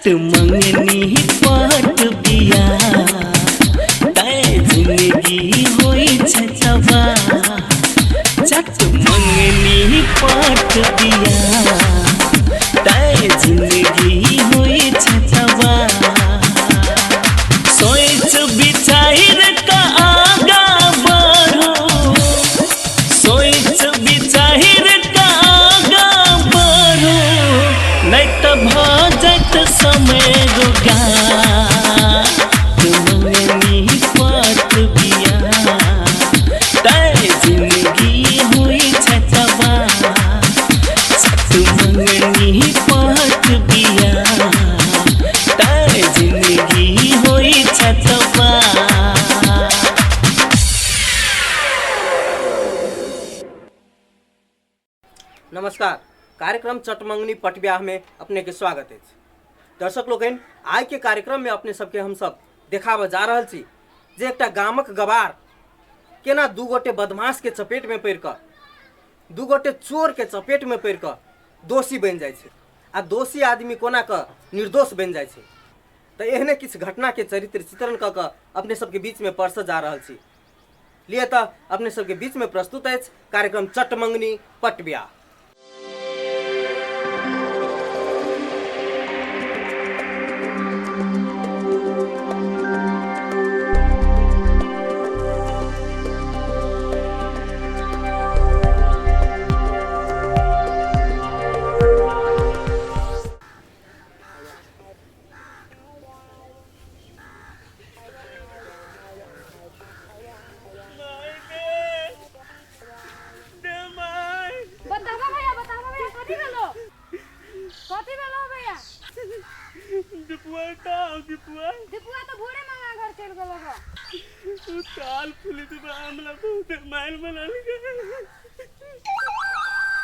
चट मंगनी पट बिया तै जिंदगी होई छै तबाह। चट मंगनी पट बिया तै जिंदगी होई छै तबाह। सोच विचार का आगा बढ़ो, सोच विचार का आगा बढ़ो, नहीं तो भ जात समय रोगा। मंगनी पट बिया तै जिंदगी होई छै तबाह। चट मंगनी पट बिया तै जिंदगी होई छै तबाह। नमस्कार, कार्यक्रम चटमंगनी पटब्याह में अपने के स्वागत अछि। दर्शक लोकनि, आइ के कार्यक्रम में अपने सबके हम सब देखाबऽ जा रहल छी जे एकटा गामक गवार केना दू गोटे बदमाश के चपेट में पड़ि कऽ, दू गोटे चोर के चपेट में पड़ि कऽ दोषी बनि जाइ छै आ दोषी आदमी कोना कऽ निर्दोष बनि जाइ छै। तऽ एहने किछु घटना के चरित्र चित्रण कऽ कऽ अपने सबके बीच में परसऽ जा रहल छी। लिए तऽ अपने सबके बीच में प्रस्तुत अछि कार्यक्रम चटमंगनी पटब्याह। बतावा भैया, बतावा भैया, कथी भेलो? कथी भेलो भैया? दीपुआ का दीपुआ? दीपुआ तो भोरे मामा घर चल गेलो हो। तू काल पुलिस हमला बहुत माइल बनल के।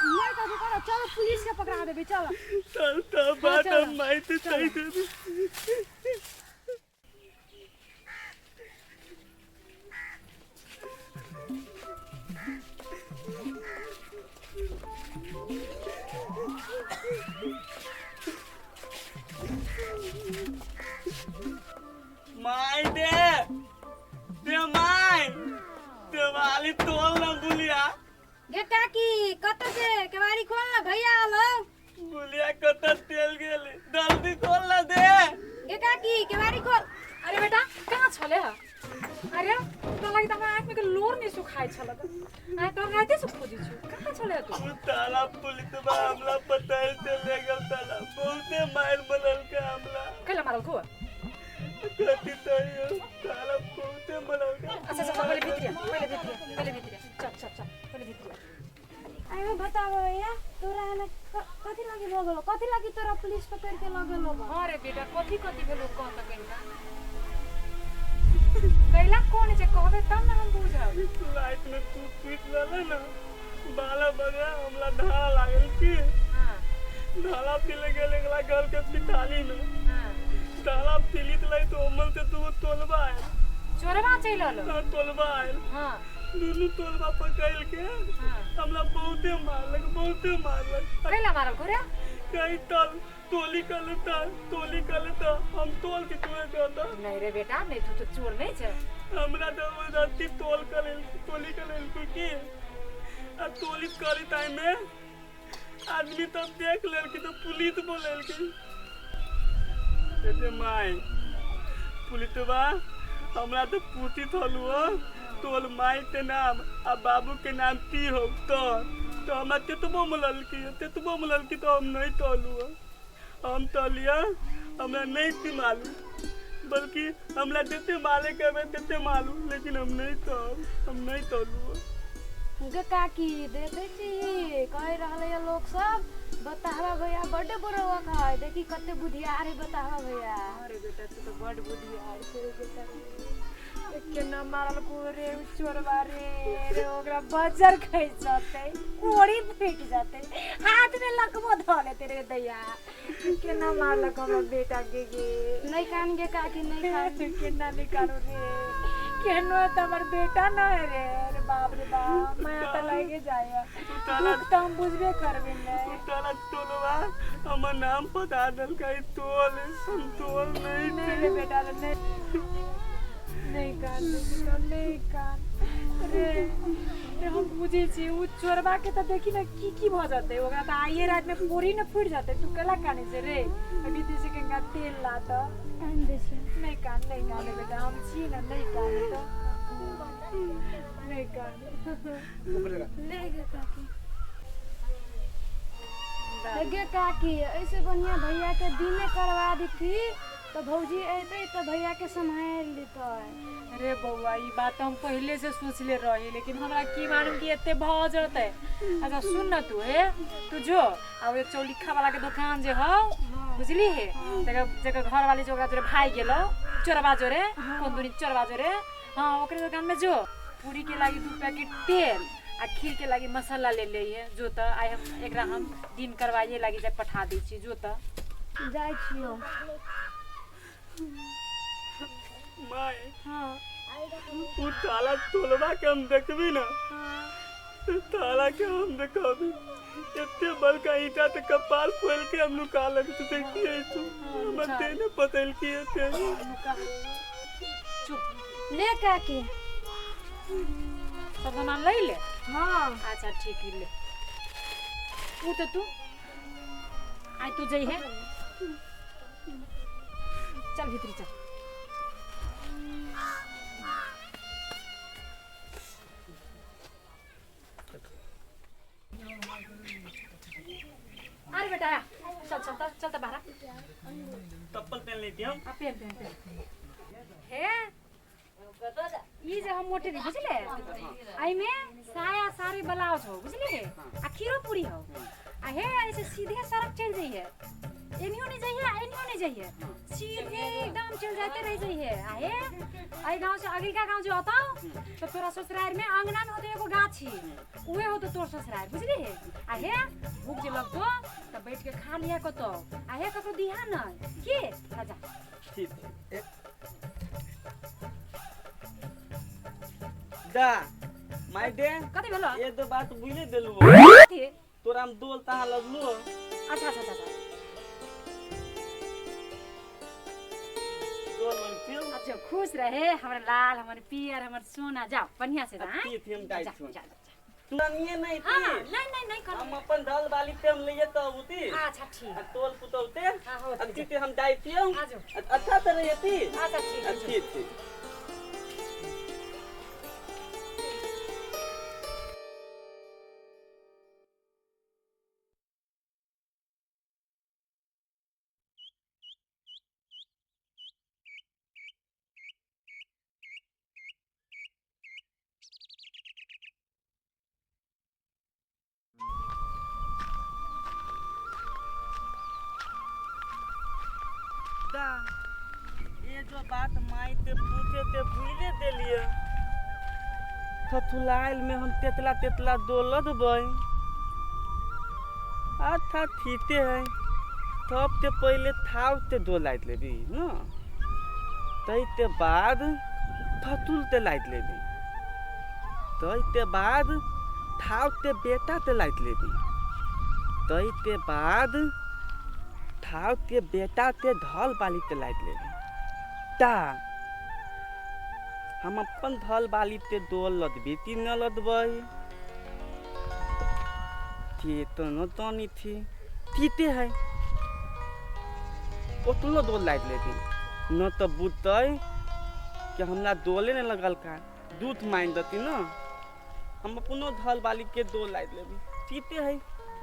नहीं कथी करो, चलो पुलिस के पकड़ा देबे, चलो। चल तो बात चलो। हम माई से सही देबे। माई दे दे माई देवाली तोल ना बुलिया। गे काकी कत से केवाड़ी खोल ना भैया आलो। बुलिया कत तेल गेल, जल्दी खोल ना दे। गे काकी केवाड़ी खोल। अरे बेटा कहाँ छले ह? अरे तोरा लागि त हमरा आँख में के लोर नहीं सुखाइ छल। आइ तोरा राते से खोजै छी, कहाँ छले ह तू? उ ताला पुलिस बा हमला पताल ते ले गेल ताला बहुते मार बनल के हमला। कैला मारल को? कथी तैयो ताला बहुते बनल के। अच्छा अच्छा, पहिले भित्री, पहिले भित्री, पहिले भित्री, चल चल चल, पहिले भित्री। आयो बताओ भैया, तोरा एना कथी लागि भऽ गेलो? कथी लागि तोरा पुलिस पकड़ के लऽ गेलो? हाँ रे बेटा, कथी कथी भेलो कह त कहिना। कैला कोन छै कहबे तब ना हम बुझब। लाइट में तू पीट लेले ना बाला बगा हमला धाला लागल की। हाँ। धाला पीले गेल एकला घर के पिताली में। हाँ। धाला पीलित लाई तो अमल से तू तोलबा आयल। चोरबा चलि आलो? हाँ, तोलबा आयल। हाँ। दुनू तोलबा पकड़ के हाँ। हमला बहुते मारलक, बहुते मारलक। कैला मारल को रे? कहीं तल तोली कर लेता, तोली कर लेता, हम तोल के तोड़ देता। नहीं रे बेटा, नहीं तू तो चोर नहीं छे। हमरा तो वो राती तोल कर लेल, तोली कर लेल को की? आ तोली करे टाइम में आदमी तब देख लेल की तो पुलिस बोलेल की। एते माई पुलिसवा हमरा तो पूछी थलु तोल माई के नाम आ बाबू के नाम की हो तो तो हमरा तेतबो मिलल की, तेतबो मिलल की तो हम नहीं तोलु। हम तोलिया हमरा नहीं थी मालूम, बल्कि हमरा जते माले के हमें तेते मालूम, लेकिन हम नहीं तोल, हम नहीं तोलु। गे काकी देखे छी कह रहले है लोग सब बतावा भैया बड्ड बुढ़वा है, देखी कते बुधियार है बतावा भैया। अरे बेटा तू तो बड्ड बुधियार छे रे बेटा। केना मारल को रे चोरबा रे, रे ओकरा बजर खइस जतै, कोड़ी फूटि जतै, हाथ में लकबो धऽ लेतै रे दैया। केना मारलक हमर बेटा के गे? नहीं कान गे काकी, नहीं कान। केना नहीं कानू रे, केहनो है त हमर बेटा न है रे। अरे बाप रे बाप, माया त लागे जाए, दुख त हम बुझबे करबे नहीं। तारा टोलवा हमर नाम बता देलकै टोल, हम टोल नहीं। नहीं रे बेटा रे, नहीं नहीं कान रे बेटा, नहीं कान रे। रे हम बुझे छी उ चोरबा के त देखी न की की भ जतै ओकरा, त आइए रात में पूरी न फूट जतै। तू केला काने छै रे? अभी ते से गंगा तेल ला त आनि दै छै। नहीं कान, नहीं कान रे बेटा, हम छी न, नहीं कान त नहीं कान। ले गे काकी, ले गे काकी, ऐसे बढ़िया भैया के दिने करवा दीथी तो भौजी अयतै तो भैया के सम्हारि लेतै। अरे बौआ, ई बात हम पहले से सोचले रही, लेकिन हमरा की मालूम कि एते भ जतै। अच्छा सुन न तू, हे तू जो आ एक चौलिखा वाला के दुकान जे हौ, बुझली हे, जकर जकर घर वाली जो ओकरा जोरे भाग गेलो चोरबा जोरे, कोन दुनी चोरबा जोरे, हाँ ओकरे दुकान में जो पूरी के लागी 2 पैकेट तेल आ खीर के लागी मसाला ले ले है जो। त आइ हम एकरा हम दिन करवाइए लागी जाय पठा दै छी जो। त जाइ छियौ। माय, हाँ। उ ताला टोलवा के हम देखबी ना, ताला के हम देखबी, एते बड़का ईटा ते कपाल फोल के हम नुका लग तू देखिए तू हमर तेने पतल की एते। चुप। ले काकी। सब सामान ले ले। हाँ। अच्छा ठीक है ले। उ तो तू आइ तू जइहे, चल भीतरी चल। अरे बेटा आ, चल चल त चल त बाहर। चप्पल पहन लेती हम। आ पेन पेन पेन हे ई जे हम मोटे दी बुझले, एहिमे साया साड़ी ब्लाउज हो बुझली हे, आ खीरो पूरी हो। आ हे ऐसे सीधे सड़क चल जाइए, एनियो नहीं जाइए एनियो नहीं जाइए, सीधे एकदम चल जाते रह जाइए। आ हे एहि गांव से अगिलका गांव जो आता तो तोरा ससुराल में अंगना में होतो एगो गाछी, उहे होतो तोर ससुराल बुझली हे। आ हे भूख जे लगतो त बैठ के खा लिया कतो, आ हे ककरो दिहा न के जा। ठीक दा my day कथी भेलो? ये दो बात बुझले देलु। कथी? तोरा हम दोल तहा लगलु। अच्छा अच्छा अच्छा, दोल लगतियो। अच्छा खुश रहे हमर लाल, हमर पियर, हमर सोना। जाओ बढ़िया से जा। ठीक हम जा जाइ जा छी। जा। तू नहीं नहीं हाँ नहीं नहीं नहीं कर। हम अपन दल बाली ते हम लइए तो उती। अच्छा ठीक। आ तोल पुतौते हाँ हो। अब ठीक हम जाइ छियौ। आजो। अच्छा त रहती। अच्छा ठीक। ठीक ठीक। दा ये जो बात माई ते पूछे ते भूले देलिए। थथुलाइल में हम तेतला तेतला दौलत देबै। अच्छा ठीते है, तब ते पहले थाव ते दोलाइत लेबी न, तै ते बाद थथुल ते लाइत लेबी, तै ते बाद थाव ते बेटा ते लाइत लेबी, तै ते बाद थाव ते बेटा ते धल बाली ते लाइत लेबी। ता हम अपन धल बाली ते दोल लदबी ती न लदबै थी तो न तनी थी थीते है ओतलो दोल लाइत लेबी न तो बुझतै कि हमरा दोले न लगल का दूध मांग दती न, हम अपनो धल बाली के दोल लाइत लेबी। थीते है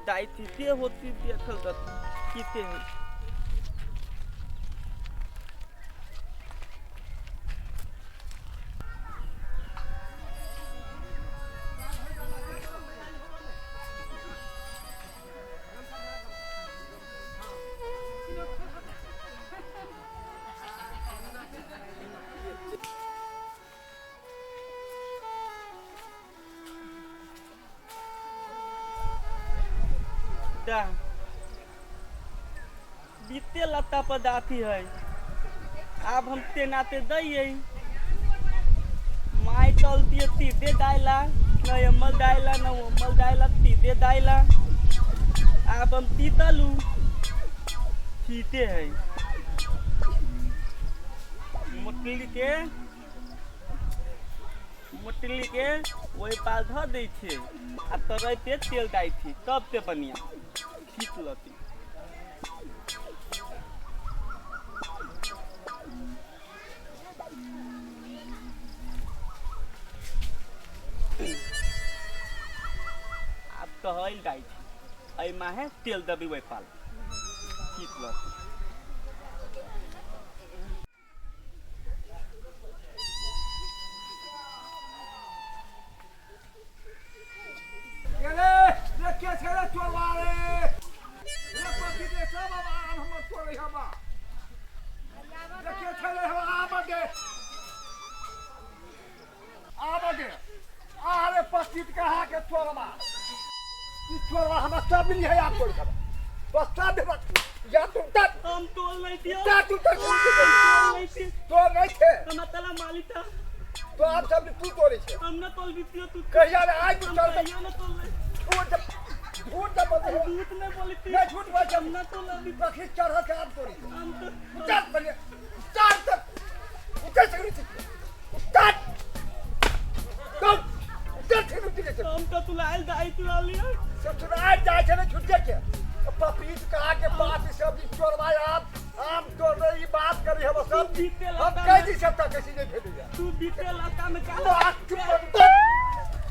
दाई थीते होती देखल दती थीते है। बीते लत्ता पर दाती है, अब हम तेनाते दैये। तलती तीते डायला न अम्मल डायला न उम्मल डायला तीते डायला। आब हम तीतलू तीते है मोटली के, मोटली के वही पाल धऽ दै छियै आ तरैते तेल डाइ छी तब ते बढ़िया खींच लती। आब तहल डाइ छी एहि माहे तेल दबी ओहि पाल खींच लती। हम तोल नहीं दियो, तोल नहीं थी। तोर नहीं थे। हम तला माली था। तो आप सब तू तोड़े छे। हम न तोल बितियो तू। कहिया रे आज तू हम चल। कहियो न तोल। झूठ झूठ न बोल। झूठ न बोली थी। नहीं झूठ बोल। हम न तोल अभी। पखी चढ़ के आप तोड़ी। हम तो उतर बने उतर तक उतर से रुचि उतर तो उतर से रुचि के। हम तो तुलाइल दाई तुलालिया। सब सुनाए जाए छे ने छुट्टे के पपीत कहा के बात सब चोरवा आप आम तोड़ रही बात करी हम सब हम कह दी सब तक कैसी नहीं भेट जा। तू बीते लता में का तो आज चुप कर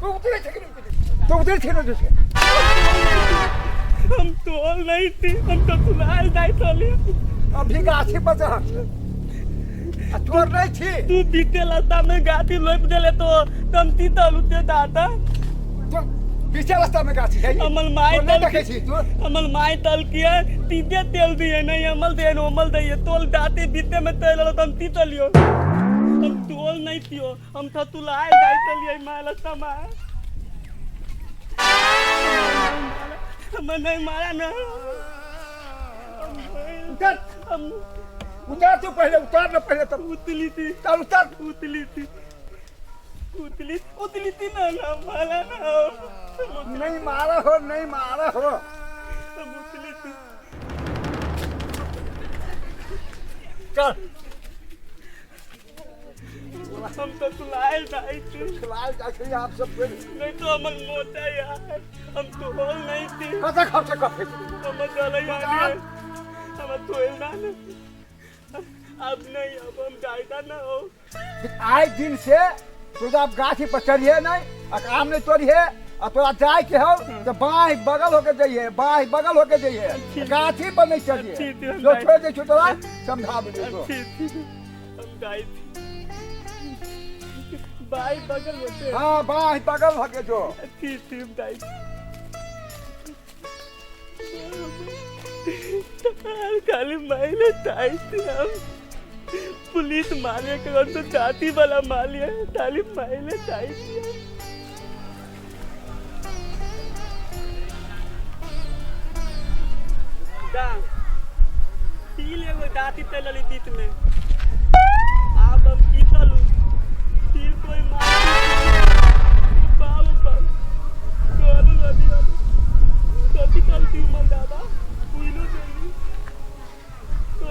तू उतरे छे कि नहीं तू उतरे छे न छे। हम तोल नहीं थी, हम तो तुलाइल दाई तोलिया। अभी गाछी पर चढ़ आ तोड़ नहीं थी। तू बीते लता में गाछी लोप देले तो तम ती तलुते दाता। तो पीछे रास्ता में गाछी है। अमल माई तल देखै छी तू। अमल माई तल किया तीते तेल दिए नहीं अमल दे न अमल दे तोल दाते बीते में तेल तो हम ती तलियो। हम तोल नहीं थियो, हम तो तुलाइल दाई तलिए माई लता मा। हम नहीं मारा ना। उतर हम उतर तू पहले उतर ना पहले तब उतली थी। चल उतर उतली थी उतली उतली थी ना ना मारा ना। नहीं मारा हो, नहीं मारा हो। हम उतली थी। चल हम तो तुलाइल दाई थी। तुलाइल दाई थी आप सब नहीं तो अमल मोटा यार हम तो होल नहीं थी। कता खर्च कफे हम चले यार हम तोल ना अब नहीं अब हम जायदा ना हो। आए दिन से तू आप गाछी पर चढ़िए नहीं आ आम नहीं तोड़िए आ तोरा जाए के हो तो बाएं बगल होके जाइए, बाएं बगल होके जाइए, गाछी पर नहीं चढ़िए। जो छोड़ दे तोरा समझा दे तो हम जाए बाएं बगल होते। हां बाएं बगल होके जो ठीक ठीक जाए खाली माइले ताई थी। हम पुलिस मारे के तो जाति वाला मालिया ताली माइले ताई थी। दा पी ले वो दाती तेलली दीत में अब हम पीतलू फिर कोई मार बाबू बाबू कोलू नदी वाली कथी कलती उमर दादा पुइलो देली तो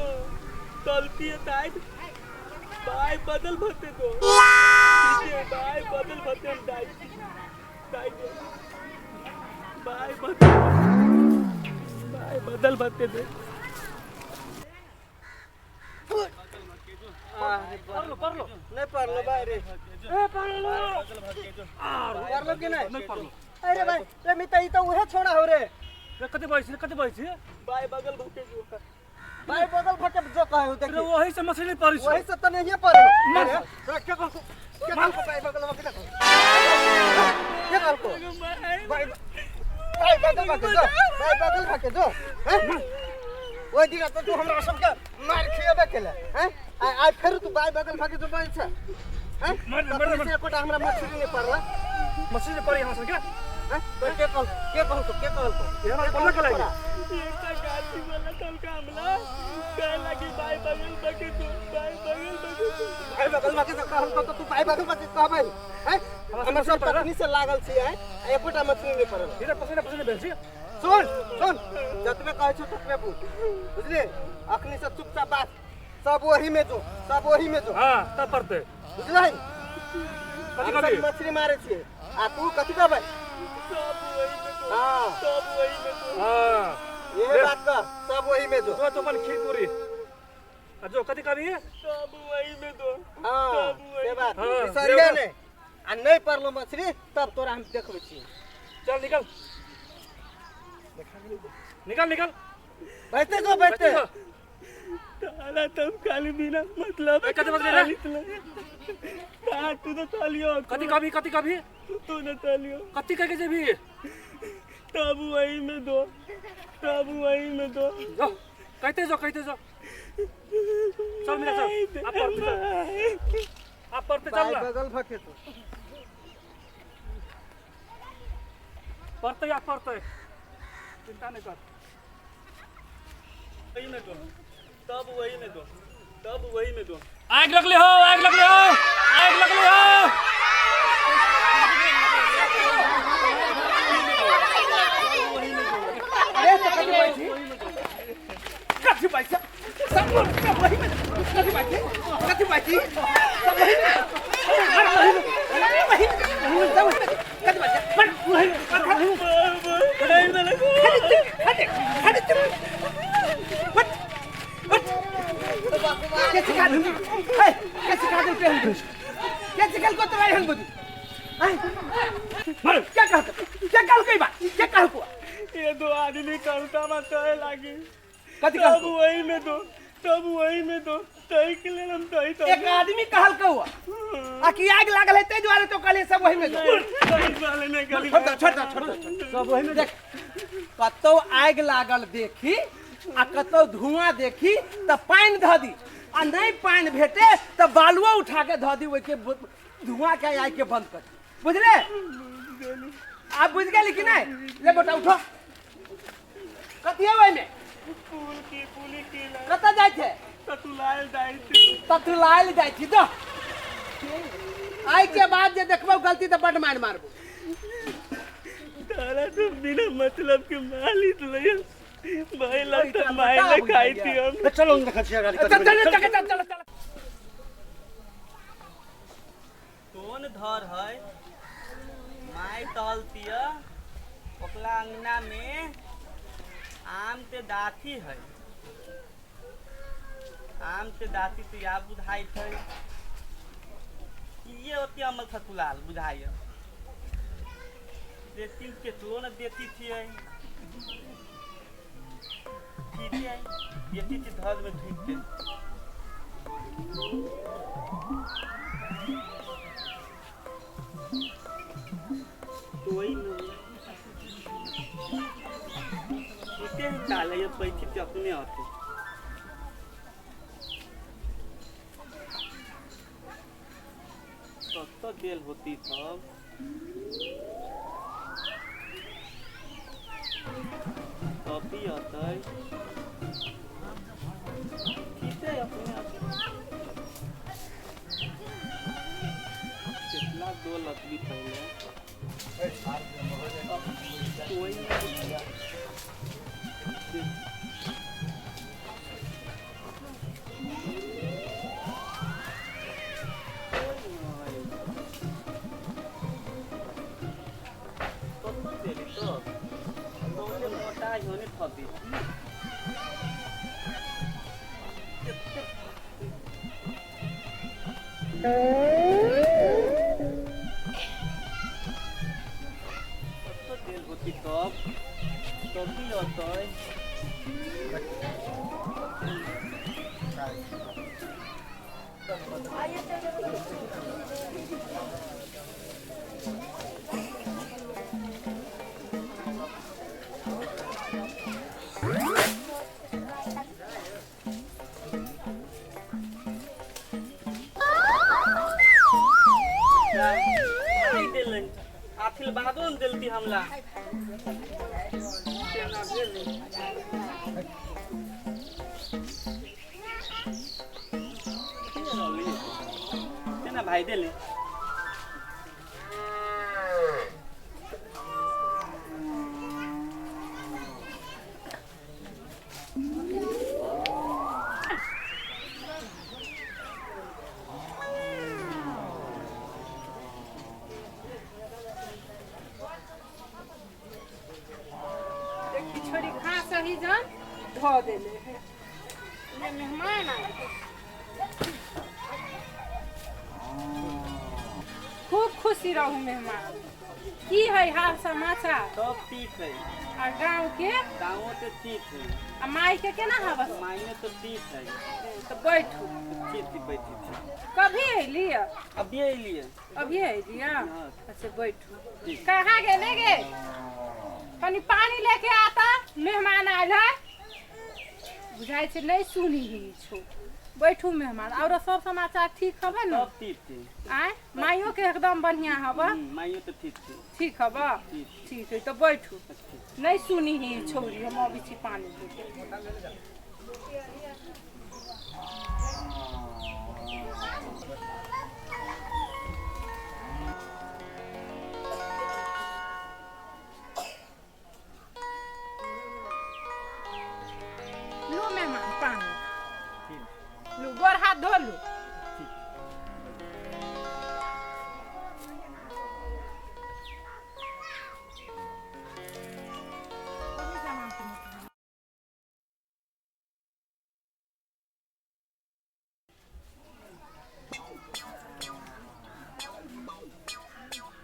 कलती है ताई बाय बदल भरते तो ठीक है बाय बदल भरते हम दाई दाई बाय बदल बाय बदल भरते दे। परलो परलो नहीं परलो भाई रे ए परलो परलो कि नहीं नहीं परलो। अरे भाई रे मिता ई तो उहे छोड़ा हो रे। रे कते बैस रे कते बैस बाय बगल भके जो बाय बगल भके जो कहे हो रे वही से मछली पड़ी वही से त नहीं पड़े। अरे के कह के कह बाय बगल भके देखो के कह को बाय बाय बगल भके जो बाय बगल भके जो हैं ओइ दिन त तू हमरा सबके मार खिएबे केले हैं आ फेर तू बाय बगल भके जो बैठ हैं मर मर मर एकोटा हमरा मछली नहीं पड़ला। मछली नहीं पड़ी हमरा सबके हैं तो के कह के कह तो के कह तो ये हमरा पड़ला के लागी एकटा गाछी वाला कल का हमला कहे लागी बाय बगल बके तो बाय बगल बके तो बाई बगल में के कहल तो तू बाई बगल में के कहबै हैं हमर सब तकनी से लागल छी हैं एकोटा मछली नहीं पड़ल इधर पसीना पसीना भेल छी। सुन सुन जतबे कहै छौ ततबे बुझ बुझली अखनी से चुपचाप बात सब ओही में जो सब ओही में जो। हां तब पड़ते बुझलै कथि कहबी मछली मारे छियै आ तू कथि कहबै सब वही में जो। हां सब वही में जो। हां ये बात कर सब वही में जो। जो तो अपन खीर पूरी आ जो कथि कहबी सब वही में दो। हां से बात बिसरिए नै आ नहीं पड़लो मछली तब तोरा हम देखबै छी। चल निकल निकल निकल बैठते जो बैठते ताला तब खाली बिना मतलब कथि बजले रे तू तो तालियो कथि कहबी कथि कहबी तू न तालियो कथि कह के जेबी तब वही में दो तब वही में दो जो कहते जो कहते जो चल मेरा चल आप पड़ते आप पड़ते चल ना बगल फके तो पड़ते या पड़ते चिंता नहीं कर वही में दो तब वही में दो तब वही में दो। आग लगले हो आग लगले हो आग लगले हो। अरे तो कथि बैठी कथि बैठी सब वही में कथि बैठी कथि बैठी सब वही में वही में सब कथि बैठी पर वही में खाली के सिखा दे ए के सिखा दे पे हम के सिखल को तो हम बुद्धि मार क्या कह क्या कहल कोई बात क्या कहल को ये दो आदमी करता मत कहे लागी कथि कहल तब वही में दो तब वही में दो तई के लेल हम तई तो एक आदमी कहल को आ कि आग लागल है ते दुआरे तो कहले सब वही में दो। तई वाले ने गली छोड़ दो छोड़ दो छोड़ दो सब वही में देख कतौ आग लागल देखी आ कतौ धुआं देखी त पानि ध दी आ नहीं पानि भेटे त बालुओ उठा के ध दी ओइके धुआं के आग के बंद कर दी बुझले आप बुझ गेली कि नहीं ले बेटा उठो कथि है ओइमे फूल की पुली की कतऽ जाइ छै ततुलायल जाइ छी ततुलायल जाइ छी दो आइ के बाद जे देखबौ गलती त बड मार मारबो। तारा तो बिना मतलब के माली लइया भाई लगता माई ने खाई थी हम। चलो देखा छिया गाड़ी चल चल चल चल चल कौन धर है माई तलतिया ओकला अंगना में आम ते दाथी है आम ते दाथी तो या बुझाई है ये होती अमल थकुलाल बुझाई देती केतलो न देती थी ठीक है देती थी धर में ठीक थे तो वही इतने चाले ये पैसे तो अपने आते तो देल होती तब कॉफी आता है ठीक है अपने आते कितना दो लकड़ी पहले कोई हमला नहाई देले। देखी छोरी घास ही जन धो देले है। ये मेहमान आए। खूब खुशी रहू मेहमान। की है हाल समाचार? सब ठीक है। आ गाँव के? गाँव तो ठीक है। आ माई के केना हवस? माई तो ठीक है। तो बैठू। ठीक थी बैठी थी। कभी अइली? अभी अइली। अभी अइली? अच्छा बैठू। कहाँ गेले गे? कनी पानी लेके आता, मेहमान आयल है। बुझाइ छै नहीं सुनी ही छो। बैठू मेहमान। और सब समाचार ठीक हबे न? सब ठीक छै। आय माइयो के एकदम बढ़िया हबे? माइयो तो ठीक छै। ठीक हबे? ठीक है तो बैठू। नहीं सुनी ही छोरी, हम अबै छी पानी लेके। लो मेहमान पानी लू, गोर हाथ धो लू।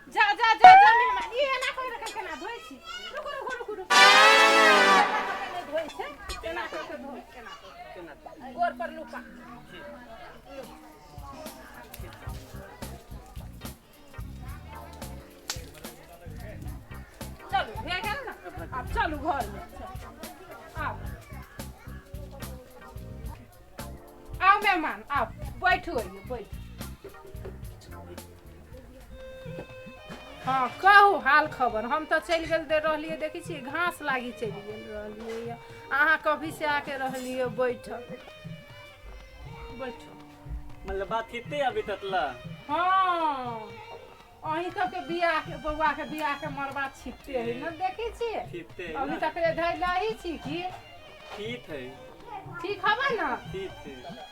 जा जा जा जा मेहमान, ई एना कहि रखै केना धोइ छी? रुकू रुकू रुकू रुकू। एना धोइ छै, केना कऽ के धो, केना केना गोर पर लू पानी। लू। चलू भए गेल ना? आब चलू घर में। आब आउ मेहमान, आब बैठू अइयो बैठू। हाँ कहू हाल खबर। हम तो चलि गेल दे रहलियै, देखै छियै घास लागी चलि गेल रहलियै। अहाँ कभी से आके रहलियै बैठल। बैठो। मतलब बात हेतै अभी ततला? हाँ अहीं सबके बियाह के, बौआ के बियाह के मरबा छिपते है न, देखै छियै? छिपते है। अभी तक धैला ही छी की? ठीक है। ठीक हबे न? ठीक है।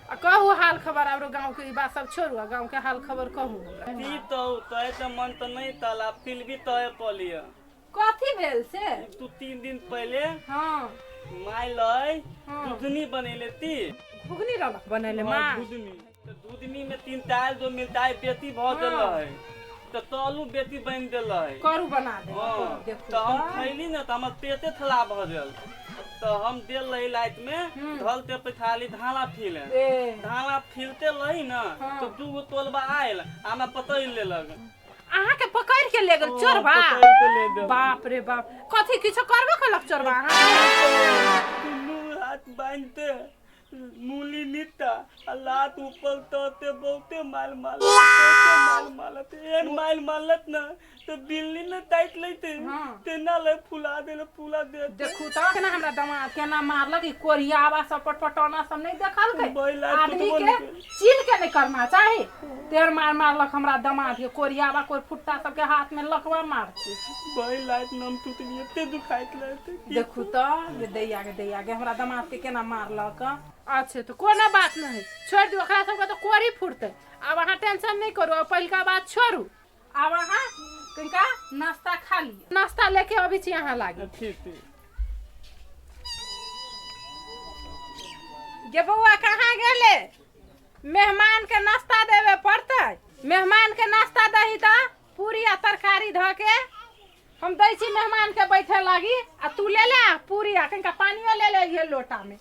आ कहू हाल खबर आरो गाँव के, ई बात सब छोड़ू, आ गाँव के हाल खबर कहू हमरा। ठीक तो तय तो मन तो नहीं तला, फिर भी तय पलिया। कथी भेल से? तू 3 दिन पहले हाँ माय लय दूधनी बनेले ती। घुघनी रहलक बनेले माँ? दूधनी। तो दूधनी में 3 ताल जो मिलता है बेती भऽ देल है, तो तलू बेती बन देल है, करू बना देल। हाँ, तो हम खैली न तो हमर पेटे थला भऽ गेल। तो हम देल रही लाइट में धलते पैथाली धाला फीले, धाला फीलते रही न तो 2 गो तोलबा आयल हमरा पकड़ लेलक। अहाँ के पकड़ के ले गेल चोरबा? बाप रे बाप, कथी किछो करबो केलक चोरबा? दुनू हाथ बांधते मूली नीता आ लात ऊपर तोते बहुते माल माल, बहुते माल मालत। एहन माल मालत न तो बिल्ली न टाइट लेते तेना ले फुला देले, फुला दे। देखू त केना हमरा दमाद केना मारलक। ई कोरियावा सब पटपटौना सब नहीं देखलकै? आदमी के चिल के नहीं करना चाही। तेर मार मारलक हमरा दमाद के, कोरियावा कोर फुट्टा सबके हाथ में लकवा मारते। बई लाइट नम टूटली एते दुखाइत लगते। देखू त दैया के, दैया के हमरा दमाद के केना मारलक। अच्छा तो कोनो बात नहीं, छोड़ दियौ ओकरा सबके तो कोरी फुटतै। आब अहाँ टेंशन नहीं करू, अब पहिलका बात छोड़ू। आब अहाँ कनिका नाश्ता खा लिअ। नाश्ता लेके अबै छी अहाँ लागी। ठीक ठीक। गे बौआ कहाँ गेले? मेहमान के नाश्ता देवे पड़तै। मेहमान के नाश्ता दही त पूरी आ तरकारी धऽ के हम दै छी मेहमान के बैठे लागी। आ तू ले ले पूरी आ कनिका पानियो ले ले लोटा में,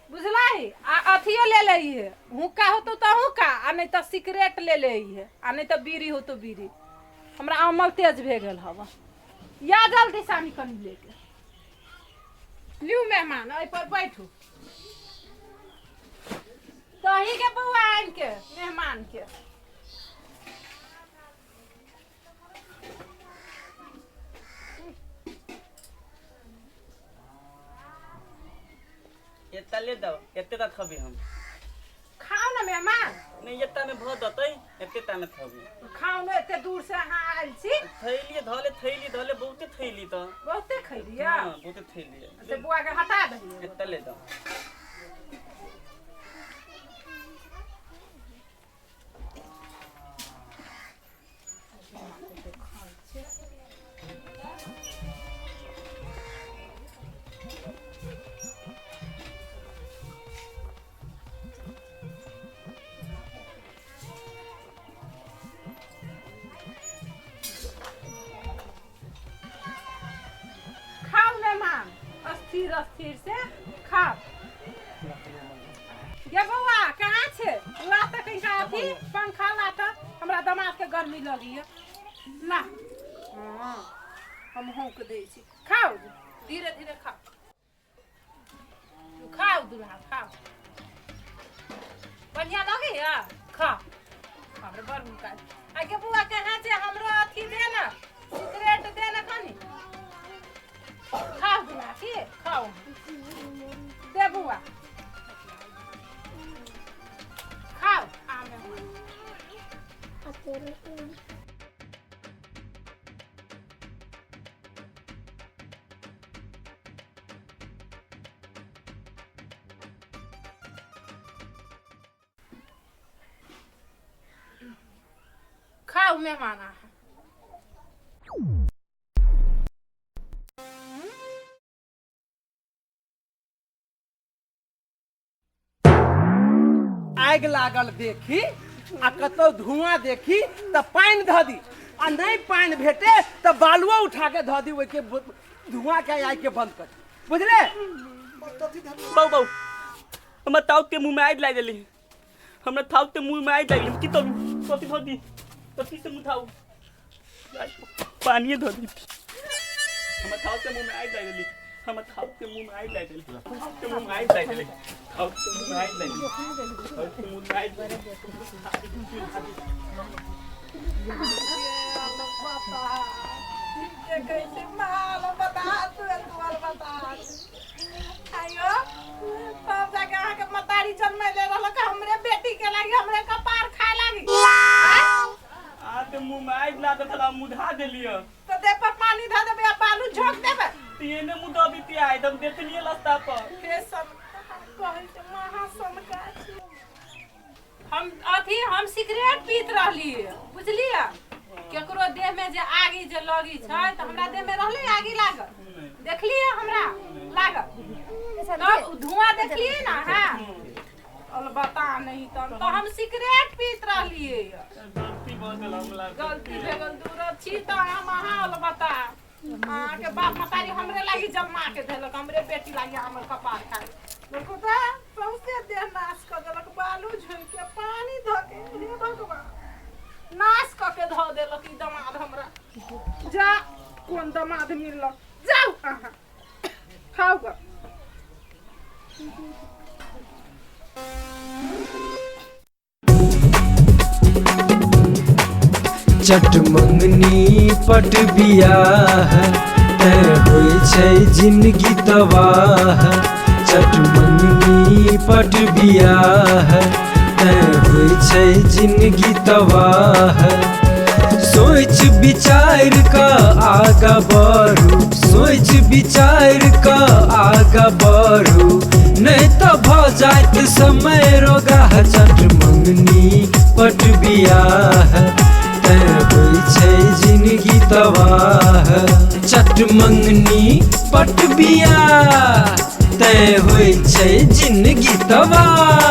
बुझलही? आ अथियो ले लइहे, हुक्का होतौ तऽ हुक्का, आ नहीं तऽ सिगरेट ले लइहे, आ नहीं तऽ बीड़ी होतौ बीड़ी। हमरा अमल तेज भए गेल हवा। या जल्दी सानी कनी लेके लिउ मेहमान, एहि पर बैठू। दही के बौआ आनि के मेहमान के। एते ले दो, एते तक खबी हम। खाओ ना मेहमान। मेहमान? नहीं एत्ता में भ दतै, एते ता में थबी। खाउ ने, एते दूर से अहाँ आयल छी। थैली धले, थैली धले, बहुते थैली त। बहुते खैलिया? हां, बहुते थैली। से बुआ के हटा दही। एत्ता ले दो। खाओ मेहमान, अस्थिर अस्थिर से खाओ। गे बौआ कहाँ छे? ला त कनिका अथी पंखा ला त, हमरा दमाद के गर्मी लगैया। ला, हाँ हम हौंक दै छी। खाओ धीरे धीरे खाओ, तू खाओ दुल्हा खाओ, बढ़िया लगैया खाओ। हमरे बड़ हुनका आगे बौआ कहाँ छे? हमरो अथी दे ना, सिगरेट दे ना कनी। खाओ दुल्हा की खाओ, दे बुआ खाओ। आ मेहमान खाओ मेहमान अहाँ। आगि लागल देखी आ कतौ धुआं देखी त पानि धऽ दी, आ नहीं पानि भेटे त बालुओ उठा के धऽ दी, ओहिके धुआं के आगि के बंद कर दी, बुझले? बाऊ बाऊ, हमरा ताऊ के मुंह में आगि लागि गेली, हमरा थाउ के मुंह में आगि लागि गेली। की करू? कथी धऽ दी? कथी से मुँह थाउ? पानिए धऽ दी। हमरा थाउ के मुंह में आगि लागि गेली, हमरा थाउ के मुंह में आगि लागि गेली, थाउ के मुंह में आगि लागि गेली, थाउ के मुंह में आगि लागि गेली, थाउ के मुंह में आगि लागि गेली। कैसे माल बता तू बता आयो, तब जाके अहाँके मतारी जन्मैले रहलक हमरे बेटी के लागी, हमरे कपार खाए लागी। आ ते मुंह में आगि लागल छला, मुधा देलियै। तो देह पर पानी धऽ देबै आ बालू झोंक देबै। एने मुँह दऽ दितियै, हम देखलियै रास्ता पर। हे सन कहै छै महा सनका छी। हम अथी हम सिगरेट पीत रहलियै, बुझलियै? केकरो देह में जे आगि जे लगी छै तऽ हमरा देह में रहलै आगि लागल, देखलियै हमरा लागल, तब धुआं देखलियै ना। हाँ अलबता नहीं तब तो हम सिगरेट पीत रहलियै। गलती भऽ गेल हमरा, गलती भऽ गेल। दूर छी तऽ हम अहाँ अलबता अहाँके बाप मतारी हमरे लागी जन्मा के देलक, हमरे बेटी लागी हमर कपार खाए देखो तऽ सौंसे देह नाश कऽ देलक, बालू झोंकि के पानी धऽ के, हे भगवान नाश कऽ के धऽ देलक ई दमाद हमरा। जा कोन दमाद मिललक, जाउ अहाँ खाउ गऽ। चटमंगनी पट बियाह तैं होइ छै जिनगी तबाह। चटमंगनी पट बियाह तैं होइ छै जिनगी तबाह। सोच विचार क आगा बढ़ू, सोच विचार क आगा बढ़ू, नहीं तो भ जाइत समय रोगाह। चटमंगनी पट बियाह तैं होइ छै जिनगी तबाह। चटमंगनी पट बियाह तैं होइ छै जिनगी तबाह।